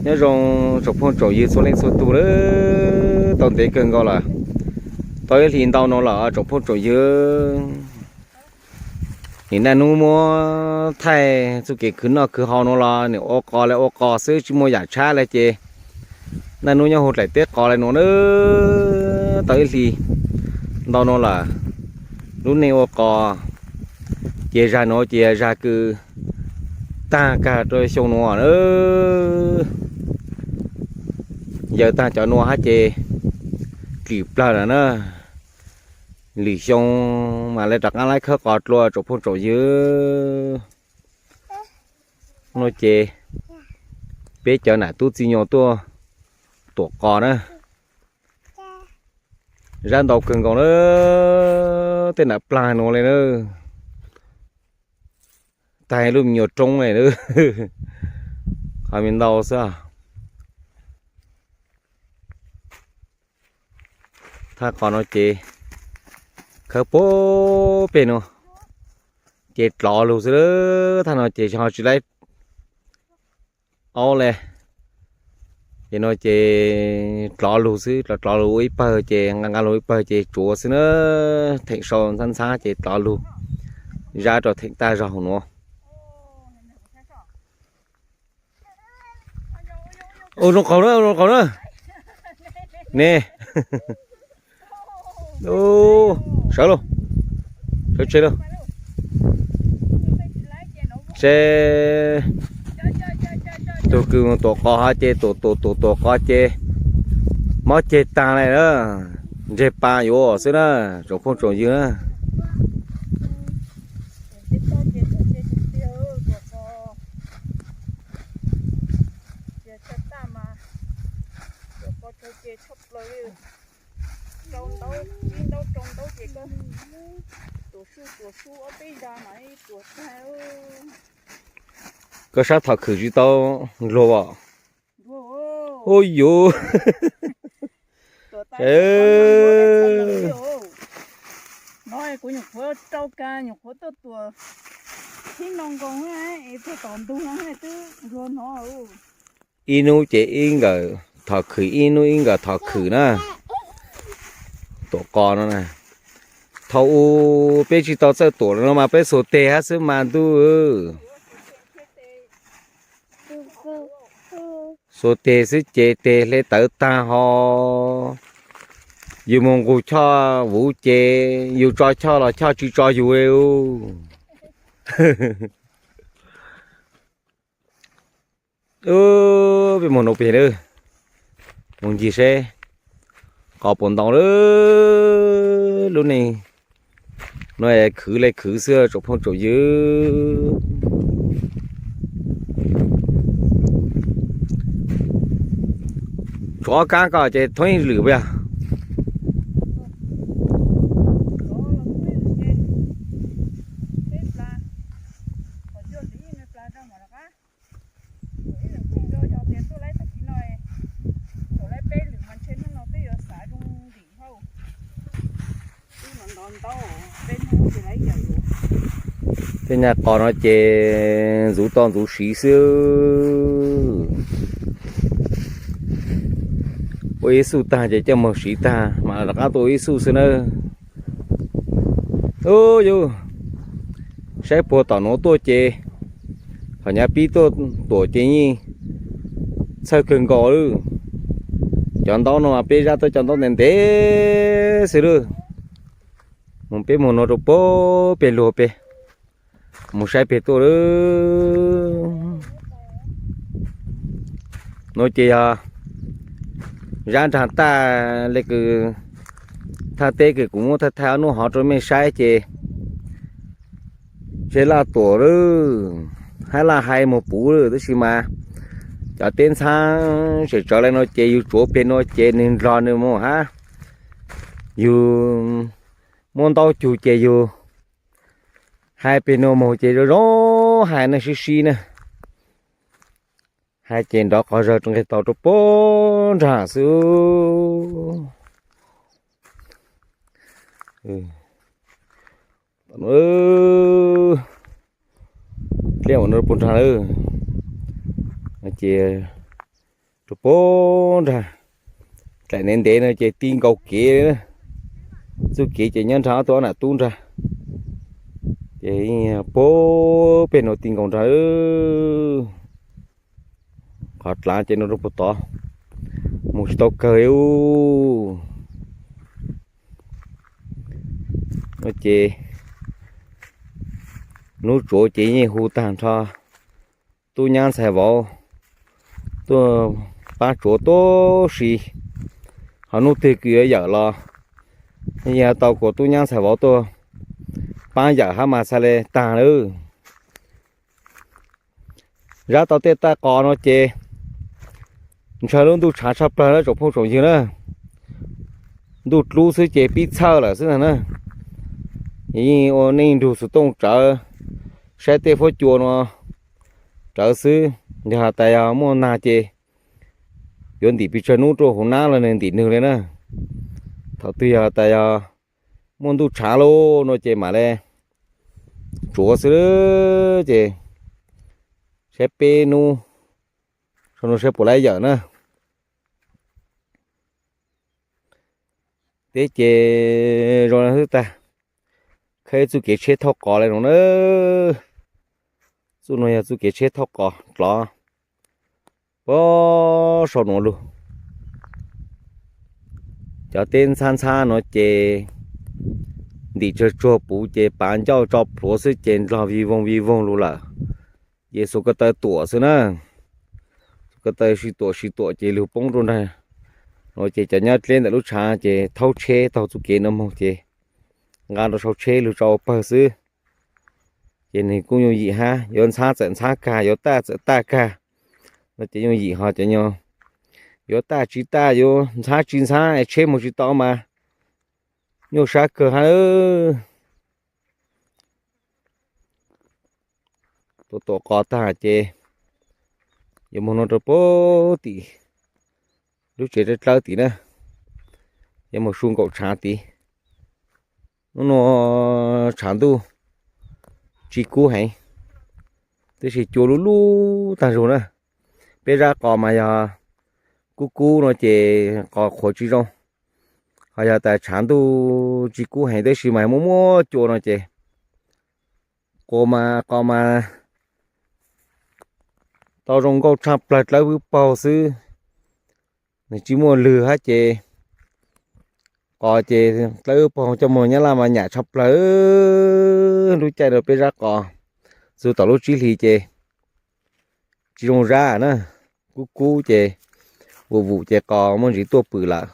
Nyob zoo tsoom phooj tsoom ywg txhua leej txhua tus lawm, tau ntev kawg nkaus lawm, tau ib hlis ntau no lawm tsoom phooj tsoom ywg. Nim niaj hnub muab thaij txuj kev khwv noj khwv haus no los nim ua qos li ua qos xwb, tsis muaj yam tshab li ces niaj hnub nyob hauv dlaim teb qos li no na. Tau ib hlis ntau no lawm, lub neej ua qos ces zag no ces zag kws tag kag rau xyoo no na. Yawm tag cov no hab ces dlim plawg lawm na. Lwm xyoo mas lawv rov qab laib khawb qos dlua tsoom phooj tsoom ywg. No ces peb cov nam tub txij nyuas tuaj tuam qos na. Zab ntau kawg nkaus na, tej nam plag no li na. Tag lub me nyuam roob li na, qhov me ntau xwb. Thaj qos no ces khawb puag pem no ces dlov lug xwb, thaj no ces ho tsis laib aub li. Ces no ces dlov lug xwb, dlov dlov lug ua ib pawg ces nqa nqa lug ib pawg ces tsuav xwb na. Theem sau ntxhab ntxhab ces dlov lug, zab rau theem tag zog hauv nuav. Ua zoo qaug na, ua zoo qaug na. Ne, sawv lauj, sawv tsev lauj. Seb tug kws tuam qos hov ces tuam tuam tuam tuam qos ces mob ceg taag li na, ntseg pa yuav xwb na, tsoom phooj tsoom ywg na. Koj sab thom khwm tsis tau luag as? Ua yuv, ib hnub ces ib nkawm thom khwm, ib hnub ib nkawm thom khwm na. Tuam qos no na, thaum u peb tsis tau txawj tuam no mas peb xuas tes hab xwb mas ntuj. Xuas tes xwb ces tes hle tawv tag ho, yus mus nqug choj vuv ces yus tso choj los choj tsis tso yus li. Peb mus nuav pem lawm, mus ncig seb qos puas ntau lawm. Lub neej no khwv le khwv xwb tsoom phooj tsoom ywg. Tshuav ob kab ko ces thoob ib lwm puas yog? Tej nyaj qos no ces ntxuv toj ntxuv siv xwb. Ua ib xuj tag ces coj moog siv tag mas rov qab tuaj ua ib xuj xwb nawb. Ub yus, saib puag tom nuav tuaj ces, thaum nyab pib tuaj tuam ces yeej txhawj kawg nkaus lawm. Cov ntaub no mas peb zab tuaj cov ntaub ntev ntev xwb lawm. Mus peb mus no rau puag pem luag pem, mus saib pem tuaj lawm. No ces yog zab nraag taj le kws thaj teb kws kuv muab thaij thaij ob nub hov rau mej saib ces, tsev laj tuam lawm, hab laj hais mus puv lawm tab sis mas cov teb ntxhab tseem tsawv le no ces yus tsuav pem nuav ces nwg nrog nwg mus hab. Yus muab ntaub cug ces yus hais pem nuav mus ces zoo zoo hais neeg sib sib na. Hais ces nrov qhov zawg rau nqeg tau rau puag nraag xwb. Dleb mus no puag nraag lawm. Ces rau puag nrag, dlaim ntev ntev no ces ti nkaus kev li na. Txuj kev ces nyob nrag ob tug ob nam tub nrag, ces puag pem no ti nkaus nrag. Qhov dlav ces no rau puag tod, mus tsis tau kawg li. No ces hnub tsuav ces yeej hu tag nrho tub nyab ntxhais vauv tuaj pab tsuav tuab si. Ho hnub twg kws yuav yawm los yeej tau kuas tub nyab ntxhais vauv tuaj pab yawm hab mas txhaj le tag lawm. Zab tau tej taj qos no ces ntshaw lub ntuj tshav tshaj plawg na tsoom phooj tsoom ywg na. Ntuj dlub xwb ces pib txhawj lawm xwb ntag na. Yeej ua neej nrug xuv tooj tsawv, saib tej huab cua no tsawv xwb. Yog has tas yog muaj nag ces yuav ntim pes tsawg hnub rau hauv nab los nws ntim nws li na. Thaum twg yog has tas yog muaj ntuj tshav lauj no ces mam le tsuav xwb ces saib peb hnub sau no saib puas laib yawm na. Teb ces zoo xwb tag, khawb txuj kev tsheb thauj qos li no na. Txuj no yog txuj kev tsheb thauj qos dlov puag saum nuav lug. Cov teb ntxhab ntxhab no ces ntim tsawg tsuag puv ces pav ncauj tso plhuav xwb ces nrog vij voog vij voog lug lawm. Ces xuas ko taw tuam xwb na. Xuas ko taw sib tuam sib tuam ces lug poob rau nrag no ces cov nyob dleb ntawm lub tshav ces thaub tsheb taug txuj kev no moog ces nqa rau sau tsheb lug tso ua pawg xwb. Ces nws kuj yooj yim hab, yuav ntxhab txawm ntxhab kag, yuav taj txawm taj kag no ces yooj yim ho cov nyo yuav taj tsis taj, yuav ntxhab tsis ntxhab, tsheb moog tsis tau mas nyuaj sab kawg hab. Tuam tuam qos tag ces yuav moog no rau puag tim lub tsev dlawb dlawb tim na, yuav moog su nkaum tshav tid. Nub nua tshav ntuj tsis kub heev, tab sis cua lub lub tag zug na. Peb zab qos mas yog kub kub no ces qos qhuav tsis zoo, ho yog tas tshav ntuj tsis kub heev tab sis mas muaj muaj cua no ces qos mas, qos mas tau zoo nkauj tshaj plawg dlawb vwb paug xwb, nws tsis muaj lwg hab ces qos ces dlawb vwb paug coj moog nyab laj mas nyam tshaj plawg. Lub caij no peb zab qos txug tom lub tsib hlis ces tsis zoo zab na, kub kub ces vum vum ces qos muaj ntsis tuaj pwm lawm.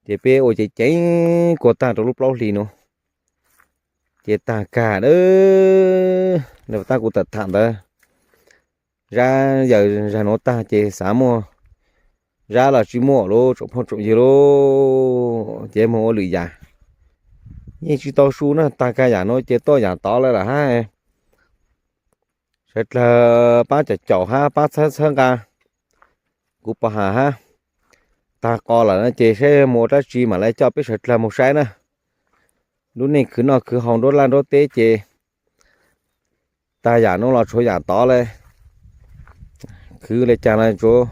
Ces peb ua ceev ceev kua tag rau lub plaub hlis nuav ces tag kag na. Tab kuv tawm tham ntawd, zab yawm zag nuav tag ces xav muaj zab los tsis muaj lub tsoom phooj tsoom ywg lub, ces moog ua lwm yam. Yeej tsis tau su na, tag kag yam nuav ces tuaj yam tod lawm lawm hab. Sawv dlawg pab caum caum hab pab txhawb txhawb nqa kuv pov has hab. Tag qos lawm no ces saib moog ua dlaab tsi mam le coj peb sawv dlawg moog saib na. Lub neej khwv noj khwv haus nruab laj nruab teb ces tag yam nuav los tshuav yam tod le. Khwv le caag los tsuav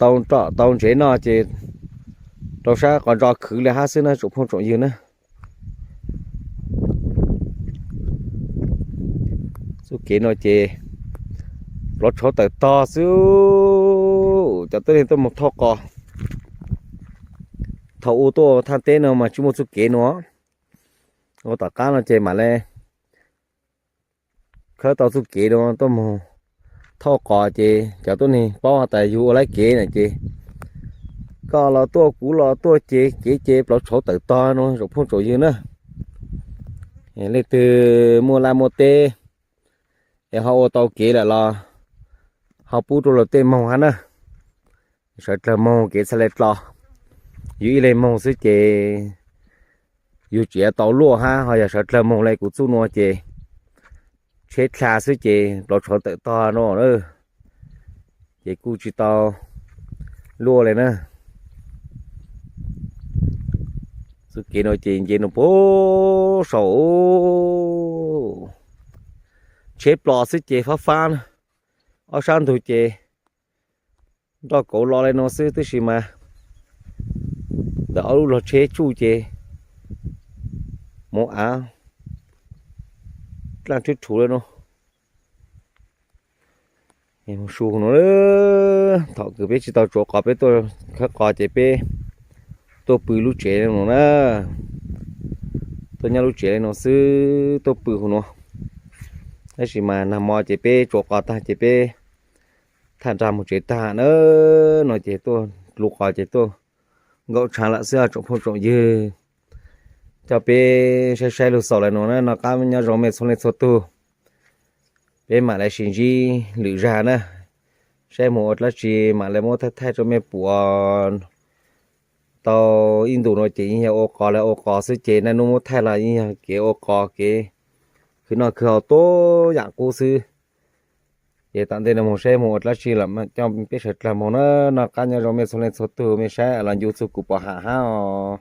tau nroj tau ntsev noj ces rau sab qos ntso khwv le hab xwb na tsoom phooj tsoom ywg na. Txuj kev no ces plov tshauv tawm tog xwb. Cov tuab neeg tuaj moog thauj qos thaum u tuaj thaj teb no mas tsis muaj txuj kev nuav. Ua tom qab no ces mam le khawb tau txuj kev no tuaj moog thauj qos ces cov tuab neeg paub has tas yug ua lawv kev na ces koj los tuaj kuv los tuaj ces kev ces plov tshauv tawm tog no tsoom phooj tsoom ywg na. Leej twg muaj laj muaj teb es ho ua tau kev lawm los ho pub rau luag tej moog hab na. Sawv dlawg moog kev txhaj le dlo. Yug ib leeg moog xwb ces yug tseem tau luaj hab, ho yog sawv dlawg moog le kuv txuj nuav ces tsheb dlha xwb ces plov tshauv tawm tog no na, ces kuj tsis tau luaj le na. Txuj kev no ces nce no puag saum, tsheb plos xwb ces fab fab na, ob sab ntug ces Nroj kauv lo li no xwb tab sis mas ntawm ob lub log tsheb tsuj ces mus av dlaaj rhuv rhuv li no. Mus su no, thaum kws peb tsis tau tsuav qos peb tuaj khawb qos ces peb tuaj pw lub tsev no na. Tuaj nyob lub tsev li no xwb, tuaj pw hauv no. Tab sis mas nag hmo ces peb tsuav qos tag ces peb thaj nra mus tsev tag na. No ces tuaj lu qos ces tuaj nkaum tshav lawm xwb tsoom phooj tsoom ywg. Coj peb saib saib lug xaus li no na, noj qab nyob zoo mej txhua leej txhua tug. Peb mam li sib ntsib lwm zag na, saib mus ua dlaab tsi mam li muab thaij thaij rau mej pum. Tau ib ntus no ces yeej yog ua qos li ua qos xwb ces naj nub muab thaij los yeej yog kev ua qos kev khwv noj khwv haus tuab yam qub xwb. Ces tom ntej no mus saib mus ua dlaab tsi los coj peb sawv dlawg moog na, noj qab nyob zoo mej txhua leej txhua tug, mej saib los ncu txug kuv pov ham hab os.